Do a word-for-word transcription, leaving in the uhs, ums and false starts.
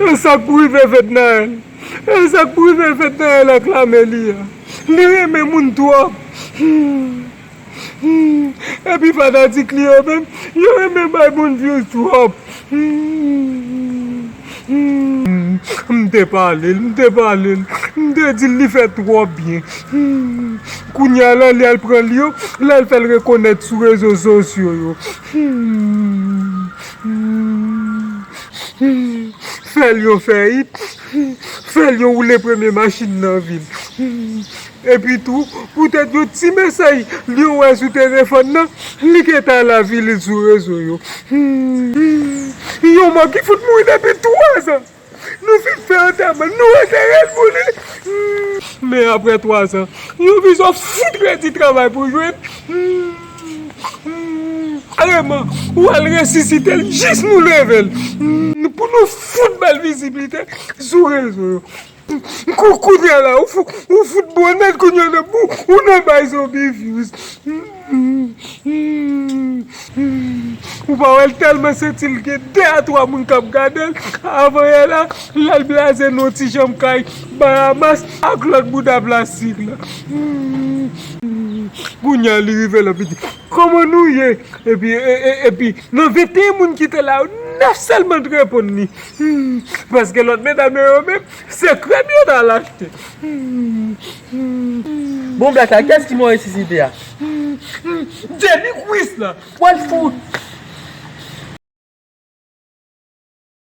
E sa k pou rive Fednaelle? E sa k pou rive Fednaelle ak lame li a? Li renmen moun twòp. Hmm. Hmm. Epi fanatik li yo menm, yo renmen bay moun views twòp. Hmm. Hmm. M te pale l, m te pale l, m te di l li fè twò byen. Hmm. Kounye a la, li al pran l yo, l al fè l rekonèt sou rezo sosyo yo. Hmm. Hmm. Hmm. Fè l yon fè it. Hmm. Fè l yon woule premye machin nan vil. Hmm. Epi tou, poutèt yon ti mesaj li wè sou telefòn nan, li gentan al avili l sou rezo yo. Hmm. Yon mò ki fout mouri depi twa zan. Nou fin fè antèman, nou antere l pou li. Hmm. Men apre twa zan, yon vizyon fout redi travay pou jwenn. Hmm. Hmm. Kareman, ou al resisite l jis nou leve l. Hmm. Pou nou fout ba l viziblite sou rezo yo. Kou-, kounye a la, ou fou-, ou fout bon nèt, kounye a nan bou, ou nan bay zonbi views. Hmm. Hmm. Hmm. Ou pa wè l tèlman santi l gen de a twa moun k ap gade l. Avan yè la, l al blaze nan yon ti janm kay Bahamas ak lòt bouda plastik la. Hmm. Kounye a, li rive la, li di, "Kòman nou ye?" Epi, e, e, epi, nan venteyen moun ki te la yo, nèf sèlman t reponn li. Hmm. Paske lòt medam yo, yo menm, se krèm yo t al achte. Hmm. Hmm. Bon, Black la, kiyès ki mò resisite a? Hmm. Hmm. Demi kwis la. Wè l fout.